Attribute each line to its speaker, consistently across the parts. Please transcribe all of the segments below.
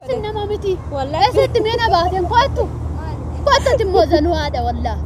Speaker 1: Nama miti.
Speaker 2: Wallahi.
Speaker 1: Eessatti mi'a na baateen koottu. Koottati immoo zanuu haadha wallaa.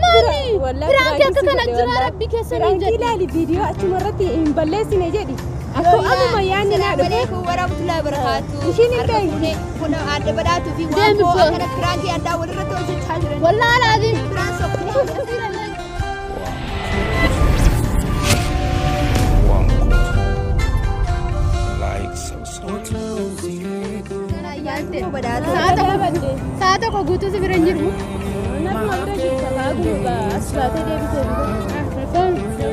Speaker 1: Maali?
Speaker 2: Wallahi
Speaker 1: Piraankii akka
Speaker 2: piraankii
Speaker 1: kana
Speaker 2: si godhe
Speaker 1: jira
Speaker 2: wallahi.
Speaker 1: rabbi keessa hin
Speaker 2: Piraankii
Speaker 1: jedhu.
Speaker 2: ilaali viidiyoo achuma irratti hin balleessine jedhi. Akka amuma yaadni naa
Speaker 3: Assalamu
Speaker 2: dhufe.
Speaker 3: alaikum warahmatullahi wabarakatuh.
Speaker 2: Ishiin hin
Speaker 3: Harka
Speaker 2: beektu.
Speaker 3: fuune kun adda badhaatuu fi waan
Speaker 1: Deemi
Speaker 3: koo
Speaker 1: boo.
Speaker 3: akkana piraankii addaa walirratti hojjechaa jiran.
Speaker 1: Wallaa laazim.
Speaker 3: Biraan sokkuu.
Speaker 4: Like, subscribe.
Speaker 3: Badhaatuu.
Speaker 1: Sa'a tokko guutuu si bira hin jiru.
Speaker 2: Nama bira jirta baaguma as baatee deebitee dhufe.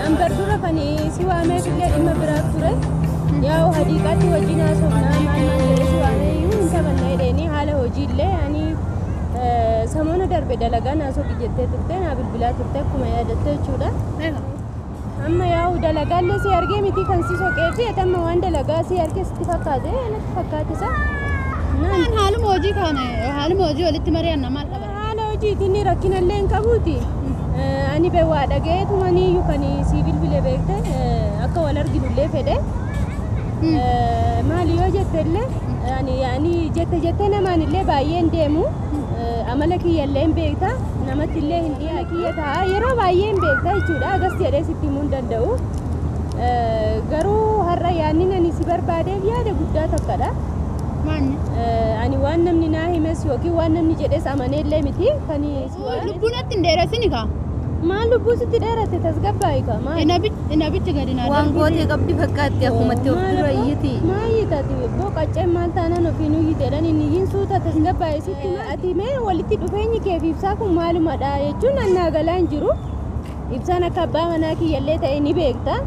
Speaker 2: Ambar dura kan si waamee illee dhimma biraaf ture. Yaa'u hadiiqaatti wajjin haasofnaa maal maal jedhee si waamee iyyuu hin taphanna jedheeni haala hojiillee ani samoona darbe dalagaa naa soqi jettee turte naa bilbilaa turte akkuma yaadatte jechuudha. Amma yaa'u dalagaallee si argee miti kan si soqee fi amma waan dalagaa si argee sitti fakkaate natti fakkaate isa. Naan
Speaker 1: Naan haaluma hojii kana haaluma hojii walitti mari'anna maal qaba?
Speaker 2: Haala hojiitiin rakkinallee hin qabuuti. Ani be waa dhaga'eetumaniyyuu kan si bilbile beekte akka wal arginullee fedhe. Maali yoo jette illee ani ani jette jette namaan illee baay'ee hin deemu. Amala kiyya illee hin beekta namatti illee hin dhiyaa kiyya ta'a yeroo baay'ee hin beekta jechuudha agas jedhee sitti himuu hin danda'u. Garuu har'a yaadni ani si barbaadeef yaada guddaa tokkodha.
Speaker 1: Maanni?
Speaker 2: Ani waan namni naa himes yookiin waan namni jedhes amaneellee miti kan si waan
Speaker 1: Lubbuun atti hin dheeressini kaa?
Speaker 2: maal lubbuu sitti dheerate tasgabbaa'i kaa maal
Speaker 1: Inabichi gadi naa
Speaker 3: Waan
Speaker 1: darbu.
Speaker 3: gootee qabdi fakkaatti akkumatti of dura iyyiti.
Speaker 2: Maal taati boo qacceen maal taanaan ofiin uyyiteedhaan inni iyyiin suuta tasgabbaa'i sitti ati mee walitti dhufeenyi kee fi ibsaa kun maalumadha jechuun annaa galaa hin jiru. Ibsaan akka abbaa manaa kiyyallee ta'e ni beekta.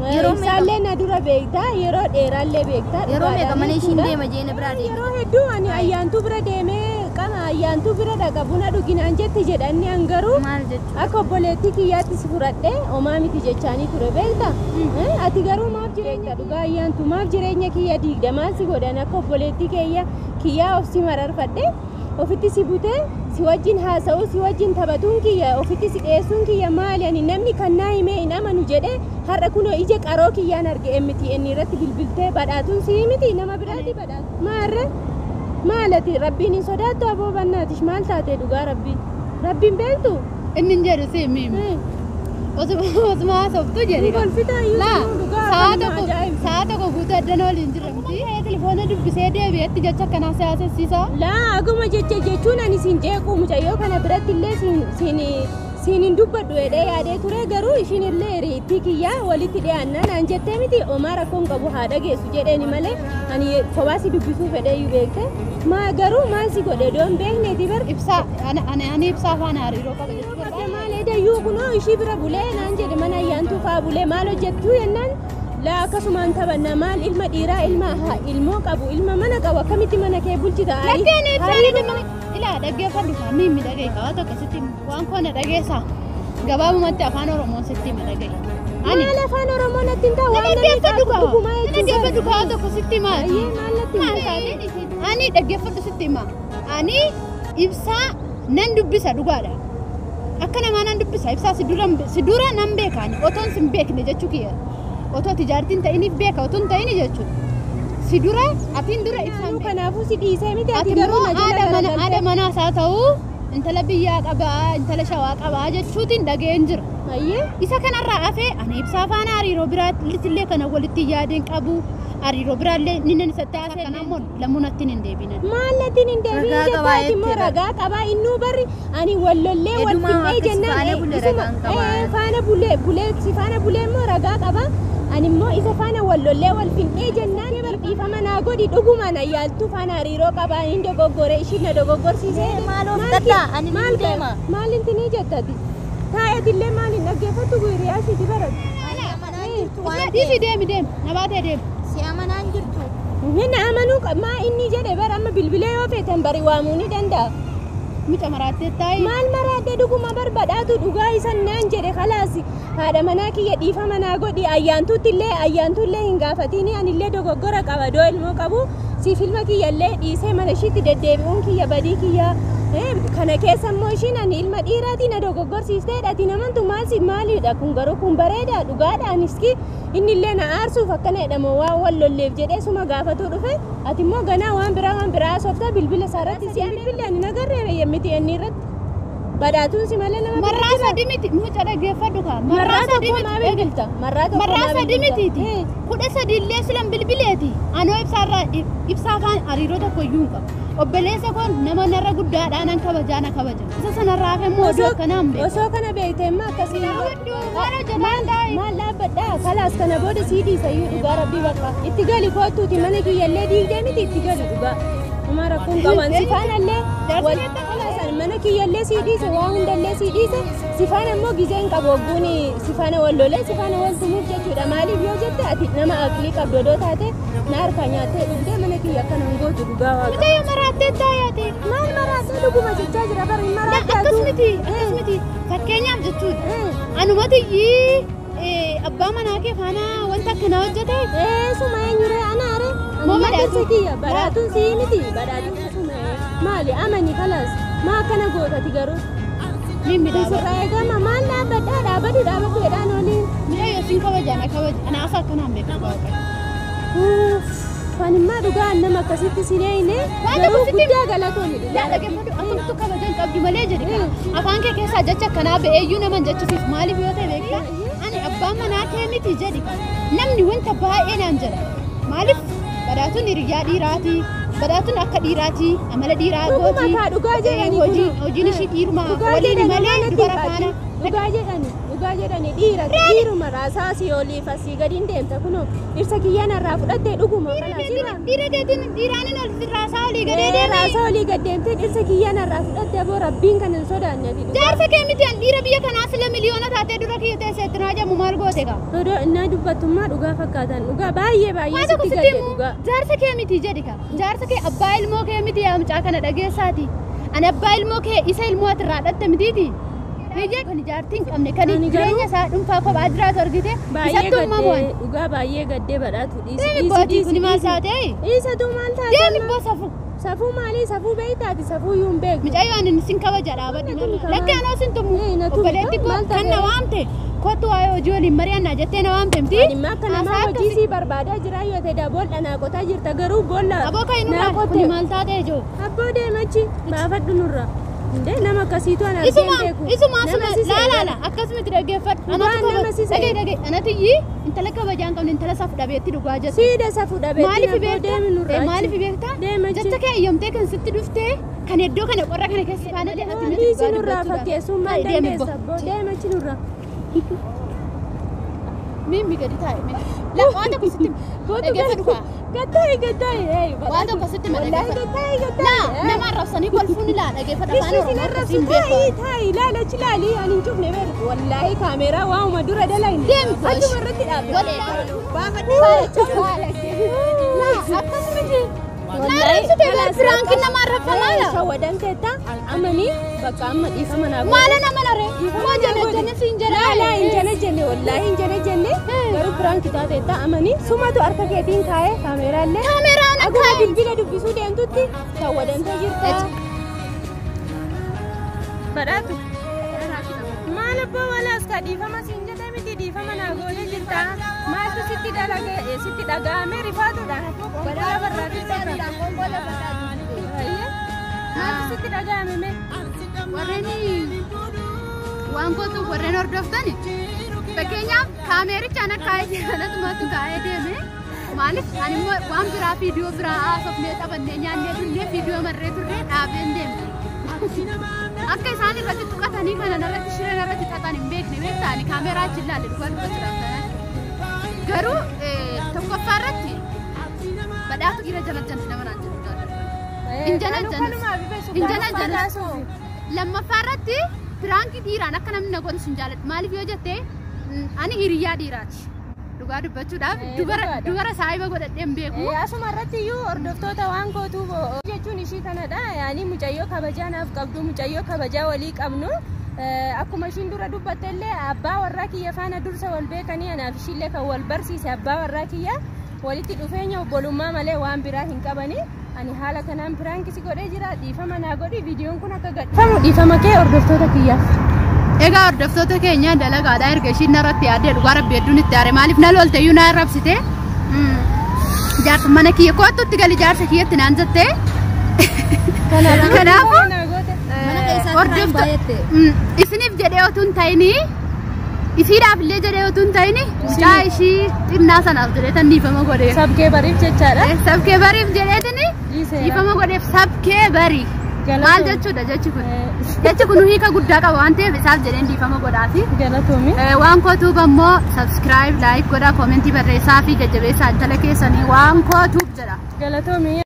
Speaker 3: Yeroo meeqa?
Speaker 2: Ibsaallee na dura beekta yeroo dheeraallee beekta.
Speaker 3: Yeroo meeqa mana ishiin
Speaker 2: jechuudha.
Speaker 3: deema jeena biraa deema.
Speaker 2: Yeroo hedduu ani ayyaantuu bira deemee qama ayyaantuu bira dhaqa buna dhuginaan jette jedhanni an garuu
Speaker 3: Maal jechuudha?
Speaker 2: akka obboleettii kiyyaatti si fudhadhee homaa miti jechaanii ture beekta. Ati garuu maaf jireenya dhugaa ayyaantu maaf jireenya kiyya diigda maal si godhan akka obboleettii kiyya kiyyaa of si mararfadhe ofitti si butee si wajjin haasa'uu si wajjin taphatuun kiyya ofitti si dhiyeessuun kiyya maali ani namni kan naa himee hin amanu jedhee har'a kunoo ija qaroo kiyyaan arge MTN irratti bilbiltee badhaatuun si miti nama biraati badhaatu maarre maalati rabbiin hin sodaattu aboo bannaatish maal taate dhugaa rabbii rabbiin beektu
Speaker 1: Inni hin jedhu si miimi. Osuma haasoftu jedhi.
Speaker 2: Ni kolfitaa iyyuu
Speaker 1: Laa
Speaker 2: sunuu dhugaa
Speaker 1: sa'a
Speaker 2: akkanuma
Speaker 1: tokko
Speaker 2: ajaa'iba.
Speaker 1: sa'a tokko guutuu addan waliin jirra miti. Telefoona dubbisee deebi'etti jecha akkanaa siyaasessiisa.
Speaker 2: Laa aguma jecha jechuun ani siin jeequ mucayyoo kana biratti illee siin siin hin dubbadhu jedhee yaadee ture garuu ishiin illee hiriittii kiyyaa walitti dhiyaannaa naan jettee miti homaa rakkoon qabu haa dhageessu jedheeni malee ani kophaa si dubbisuu fedhee iyyuu beekte maa garuu maal si godhe doon beekneeti bar
Speaker 1: Ibsaa ani ani ibsaa faana hariiroo qaba jechuudha.
Speaker 2: Qabde maal edayyuu kunoo ishii bira bulee naan jedhe mana ayyaantuu faa bulee maal hojjechuu jennaan laa akkasumaan taphanna maal ilma dhiiraa ilma ilmoo qabu ilma mana qabu akkamitti mana kee bulchita
Speaker 1: Lakkeen ibsaan ilma ilaa dhaggeeffadhu kaa miimmi dhaga'i kaa tokko sitti hima. Waan koo na dhageessaa. Gabaabumatti afaan Oromoon sitti hima dhaga'i. Ani
Speaker 2: maal afaan oromoo natti hin ta'u
Speaker 1: na
Speaker 2: waan namni
Speaker 1: dhaggeeffadhu
Speaker 2: kaasu
Speaker 1: kaa
Speaker 2: dhugumaa
Speaker 1: na
Speaker 2: jechuun
Speaker 1: dhaggeeffadhu kaa tokko sitti himaa.
Speaker 2: Ayyee maal natti hin
Speaker 1: Maal taate? Ani dhaggeeffadhu sitti hima. Ani ibsaa nan dubbisa dhugaadha. Akka namaa nan dubbisa ibsaa si dura nan beeka ani otoon si hin beekne jechuu kiyya. Otoo ati jaartiin ta'iniif beeka otoo hin ta'ini jechuudha. Si dura atiin dura ibsaan
Speaker 2: ta'u
Speaker 1: beeka.
Speaker 2: kanaafuu si dhiisee miti
Speaker 1: Ati
Speaker 2: ati garuu
Speaker 1: immoo
Speaker 2: na jala
Speaker 1: haadha mana
Speaker 2: garagalte.
Speaker 1: haadha manaas haa ta'u intala biyyaa qabaa intala shawaa qabaa jechuutiin dhaga'een jira.
Speaker 2: Ayyee
Speaker 1: Isa kanarraa hafee ani ibsaa faana hariiroo biraallee kana walitti yaadeen qabu hariiroo biraallee ni nan isatti haasa'e kana immoo lamuun attiin hin deebinan.
Speaker 2: maal nattiin hin deebiin
Speaker 3: Ragaa
Speaker 2: jettaa
Speaker 3: qabaa
Speaker 2: ati immoo
Speaker 3: jettee
Speaker 2: ragaa qabaa innuu barri ani wallollee wal
Speaker 3: Heddumaa
Speaker 2: fixee
Speaker 3: akkas
Speaker 2: jennaan
Speaker 3: faana bulee
Speaker 2: isuma
Speaker 3: ragaan qabaa.
Speaker 2: faana bulee bulee si faana bulee immoo ragaa qabaa ani immoo isa faana wallollee wal fixee jennaan dhiifama naa godhi dhugumaan ayyaaltuu faana hariiroo qabaa hin dogoggore ishiin na dogoggorsiisee
Speaker 3: Maal of daddaa? Ani
Speaker 2: maal
Speaker 3: ni deema.
Speaker 2: maal intinii jettati taa'eetillee maal hin dhaggeeffattu hiriyaa ishiiti baratu.
Speaker 1: Dhiisi deemi deemi na baatee deemi.
Speaker 3: Si amanaan jirtu.
Speaker 2: Hin amanuu maa inni jedhe bara amma bilbilee yoo feetan bari waamuu ni danda'a.
Speaker 1: Muca maraattee taa'i.
Speaker 2: Maal maraadde dhuguma barbadaatu dhugaa isan naan jedhe khalaas haadha manaa kiyya dhiifama naa godhi ayyaantuutti illee ayyaantuullee hin gaafatini anillee dogoggora qaba doo ilmoo qabu siif ilma kiyya illee dhiisee mana ishiitti deddeebi'uun kiyya badii kiyya Kana keessa immoo ishiin ani ilma dhiiraatii na dogoggorsiistee ati namantu maal si maaliidha kun garuu kun bareeda dhugaadha aniski inni illee na aarsuuf akkana jedhama waan wal lolleef jedhee suma gaafatuu dhufe ati immoo ganaa waan biraa sooftaa bilbila isaarratti si bilbilli ani nagarree miti inni irratti badhaatuun si malee nama
Speaker 1: Marraa sadi miti mucaa dhaggeeffadhu kaa.
Speaker 2: Marraa
Speaker 1: sadi
Speaker 2: tokko maa bilbilta marraa tokko
Speaker 1: Marraa
Speaker 2: maa
Speaker 1: sadi
Speaker 2: bilbilta?
Speaker 1: mitiiti. 13 illee silan bilbileeti. Anoo ibsaarraa ibsaa afaan hariiroo tokko iyyuu hin qabu. Obboleessa koon nama narra guddaadhaa nan kabajaa na kabaja. Isa sanarraa hafe immoo oduu akkanaa hin beeku.
Speaker 2: Osoo kana beekte immoo akkasii
Speaker 1: Maal hojjetaan taa'e?
Speaker 2: Maal dhaabbadhaa kalaas kana booda sii dhiisa iyyuu dhugaa rabbii bakka itti gali kootuuti mana kiyyallee diigdee miti itti gali dhugaa. Uma rakkoon qaban si faanallee kalaas mana kiyyallee sii dhiise waa hundallee sii dhiise si faana immoo gizeen qabu wagguun si faana wal lolee si faana wal tumuuf jechuudha. Maaliif yoo jette ati nama aqlii qabdu odoo taate na harkaa nyaattee dhugdee mana kiyya akkana hin gootu dhugaa waaqa.
Speaker 1: Mucayyoo maraattee taayaati.
Speaker 2: Maal maraattee dhuguma jechaa jira bara hin maraatte
Speaker 1: Akkas miti akkas miti fakkeenyaaf jechuudha. Anumatiyyii abbaa manaa kee faana wanta akkanaa hojjete.
Speaker 2: Suma eenyuree anaare.
Speaker 1: Moo
Speaker 2: Amma
Speaker 1: badhaatu?
Speaker 2: dhirsa kiyya badhaatuun sii miti badhaatuun suma maali amani kalaas maa akkana gootati garuu.
Speaker 1: Mimmi dhaabadhu.
Speaker 2: Sirraa eegama maal dhaabbadhaa dhaabbadhu dhaabbadhu jedhaan oliin.
Speaker 1: Mucayyoo siin kabaja na kabaja ana asa akkanaan beeku waaqa.
Speaker 2: Fanimmaa dhugaa nama akkasitti si leeyne
Speaker 1: Waan
Speaker 2: garuu
Speaker 1: tokko sitti
Speaker 2: guddaa galatooni dhugaa.
Speaker 1: Yaa dhaggeeffadhu akkamittu kabaja hin qabdu malee jedhe kaa. Afaan kee keessaa jecha akkanaa ba'eeyyuu nama hin jechisiisu maaliif yoo ta'e beektaa? Ani abbaa manaa kee miti jedhi kaa. Namni wanta baay'ee naan jedha. Maaliif badhaatuun hiriyyaa dhiiraati. Badhaatuun akka dhiiraati. Amala dhiiraa
Speaker 2: Dhuguma
Speaker 1: gooti.
Speaker 2: kaa dhugaa jedhani
Speaker 1: Hojii
Speaker 2: kunoo.
Speaker 1: hojiin ishii dhiiruma
Speaker 2: Dhugaa
Speaker 1: waliin
Speaker 2: jedhani
Speaker 1: malee
Speaker 2: maal
Speaker 1: dubara
Speaker 2: natti
Speaker 1: faana.
Speaker 2: Dhugaa jedhani dhugaa jedhani dhiira dhiiruma raasaa si oliif asii gadi hin deemta kunoo dhirsa kiyyaa narraa fudhattee dhuguma kalaas irraa.
Speaker 1: Dhiira keetiin dhiiraanin ol raasaa olii gadee deemee.
Speaker 2: Raasaa olii gad deemtee dhirsa kiyyaa narraa fudhatte aboo rabbiin kan hin sodaanne ati dhugaa.
Speaker 1: Jaarsa kee miti an dhiira biyya kanaa sila miliyoona taatee dura kiyya teesseetti naa jedhamu maal goote kaa?
Speaker 2: Odoo innaa dubbattummaa dhugaa fakkaatan dhugaa baay'ee baay'ee
Speaker 1: Waan tokko
Speaker 2: sitti
Speaker 1: sitti
Speaker 2: gadde
Speaker 1: himu
Speaker 2: dhugaa.
Speaker 1: jaarsa kee miti jedhi kaa. Jaarsa kee abbaa ilmoo kee miti yaa mucaa kana dhageessaati. Ani abbaa ilmoo kee isa ilmoo ati irraa dhatte mitiiti. Biyya kan jaartii hin qabne kan
Speaker 2: Ani garuu-
Speaker 1: jireenya isaa dhuunfaa kophaa jiraatu argite
Speaker 2: Baay'ee
Speaker 1: isatti uumamuun.
Speaker 2: gaddee dhugaa baay'ee gaddee badhaatu dhiisi
Speaker 1: Deemi
Speaker 2: dhiisi
Speaker 1: bootii
Speaker 2: dhiisi
Speaker 1: kuni maal
Speaker 2: dhiisi.
Speaker 1: taatee?
Speaker 2: Dhiisatu maal taate?
Speaker 1: Deemi boo safuu.
Speaker 2: Safuu maalii safuu beektaati safuu iyyuu hin beektu.
Speaker 1: Mucayyoo ani sin kabaja dhaabadhu.
Speaker 2: Kun kamaa-
Speaker 1: Lakki anoo sin tumu.
Speaker 2: Eh, na tumi.
Speaker 1: Obboleetti koo
Speaker 2: Maal
Speaker 1: kan na
Speaker 2: taate?
Speaker 1: waamte kottu waa'ee hojii waliin mari'annaa jettee na waamte miti.
Speaker 2: Ani immoo akka namaa
Speaker 1: Haasaa
Speaker 2: hojii
Speaker 1: akkasii-
Speaker 2: sii barbaadaa jira yoo ta'e boolla naa qotaa jirta garuu boolla
Speaker 1: Aboo kan
Speaker 2: naa
Speaker 1: nurraa
Speaker 2: qotte.
Speaker 1: kuni maal taatee jiru?
Speaker 2: Abboo deemachi baafadhu nurra. Indee nama akkasiitu ana argee
Speaker 1: Isuma
Speaker 2: hin beeku.
Speaker 1: isuma
Speaker 2: Nama
Speaker 1: asuma
Speaker 2: si seera.
Speaker 1: laalaala akkasumatti dhaggeeffadhu.
Speaker 2: Dhugaan
Speaker 1: Anatu
Speaker 2: nama si seera.
Speaker 1: dhagee dhagee anatu iyyii intala kabajaa hin qabne intala safu dhabeetti dhugaa jette.
Speaker 2: Siida safuu dhabeetti
Speaker 1: Maaliif
Speaker 2: abboo
Speaker 1: beektaa?
Speaker 2: deemi nurra.
Speaker 1: Maaliif beektaa?
Speaker 2: Deemachi.
Speaker 1: Jecha kee eeyyamtee kan sitti dhuftee kan iddoo kana qorra kana keessa faana ati miti
Speaker 2: Dhiisi
Speaker 1: dhugaa
Speaker 2: nurraa
Speaker 1: dubbachuudhaaf.
Speaker 2: fakkeessuun maal
Speaker 1: Taa'e deemi
Speaker 2: dandeessa abboo deemachi nurra.
Speaker 1: Mimmi gadi taa'e. La waan tokko sitti dhaggeeffadhu kaa.
Speaker 2: Gattaa'i gattaa'i.
Speaker 1: Waan tokko sitti hima
Speaker 2: Wallaahi
Speaker 1: dhaggeeffadhu.
Speaker 2: gattaa'i
Speaker 1: Laa
Speaker 2: gattaa'i.
Speaker 1: nama arrabsanii kolfuun laa dhaggeeffadhu afaan
Speaker 2: Isin
Speaker 1: Oromoo
Speaker 2: arrabsu
Speaker 1: akkasiin beeku.
Speaker 2: taa'i taa'i ilaali achi ilaali ani hin cufne beeku. Wallaahi kaameeraa waa'uma dura dalayne.
Speaker 1: Deemi gosh.
Speaker 2: Achuma irratti dhaabbe.
Speaker 1: Laa akkas miti. Naa arrabsite bar piraankiin nama arrabfamaa laa.
Speaker 2: Shawwadamteetta amanii bakka amma dhiifama naa godhe.
Speaker 1: Maala nama naree? Moo jana jana siin jedhaa?
Speaker 2: Laa hin jana jenne wallaahi hin jana jenne garuu piraanki taateetta amanii sumatu harka keetiin kaa'ee kaameeraallee.
Speaker 1: Kaameraan
Speaker 2: Akkuma
Speaker 1: akka
Speaker 2: bilbila dubbisuu deemtutti shawwadamtee jirta. Badhaatu. Maal abbaa walaas ka dhiifama siin jedhee miti dhiifama naa gootee jirta. Maaltu sitti dalage sitti dhaga'ame rifaatuudhaan abboo qonqolaa barraatee jirta. Maaltu sitti dhaga'ame mee?
Speaker 1: Warreen waan gootu warreen hordoftani fakkeenyaaf kaameerichaan akka anatumatu kaa'ee deeme maaliif ani immoo waan biraa viidiyoo biraa haasofnee taphannee nyaannee dhunnee viidiyoo marree turree dhaabeen deeme. Akka isaan irratti tuqatanii kana irratti shireen irratti xaxan hin beekne beektaa ani kaameeraa achi ilaalle dhugaa dubbachuudhaaf taanaan. Garuu tokkoffaa irratti badhaatu dhiira jala janti nama naan jedhu jaalladha. Hin jala janti. Hin jala janti. Lammaffaa irratti piraankii dhiiraan akka namni na godhu sin jaalladhu. Maaliif yoo jette ani hiriyyaa dhiiraati. Dhugaa dubbachuudhaaf dubara saahiba godhadhee hin beeku.
Speaker 2: Asuma irratti iyyuu hordoftoota waan gootuuf jechuun ishii kanadha. Yaani mucayyoo kabajaa naaf qabdu, mucayyoo kabajaa walii qabnu. Akkuma ishiin dura dubbatte illee abbaa warraa kiyya faana dursa wal beekanii anaaf ishiillee kan wal barsiise abbaa warraa kiyya walitti dhufeenya obbolummaa malee waan biraa hin qabani. Ani haala kanaan prank si godhee jira. Dhiifama naa godhi. Viidiyoon kun akka gadhiifamu dhiifama kee hordoftoota kiyyaaf.
Speaker 1: Egaa hordoftoota keenya dalagaadhaa erga ishiin narratti yaaddee dhugaa rabbi hedduun itti aare maaliif na lolte iyyuu na arrabsite. Jaarsa mana kiyya kootutti gali jaarsa kiyyatti naan jette. Kanaafuu
Speaker 2: naa goote.
Speaker 3: Mana keessaa karaan baay'atte.
Speaker 1: Isiniif jedhee otuu hin ta'inii isiidhaaf illee jedhee otuu hin ta'inii mucaa ishii xinnaa sanaaf jedhee tan dhiifama godheef.
Speaker 2: Sabkee bariif jechaadha.
Speaker 1: Sabkee bariif jedheetini
Speaker 2: Dhiiseera.
Speaker 1: dhiifama godheef sabkee barii.
Speaker 2: Galatoomi.
Speaker 1: Maal jechuudha jechi kun? Jechi kun hiika guddaa qaba waan ta'eef isaaf jedheen dhiifama godhaafi.
Speaker 2: Galatoomi.
Speaker 1: Waan kootuuf ammoo subscribe, like godhaa, koomentii barreessaa fi jajjabeessaa intala keessanii waan kootuuf jedha.
Speaker 2: Galatoomi.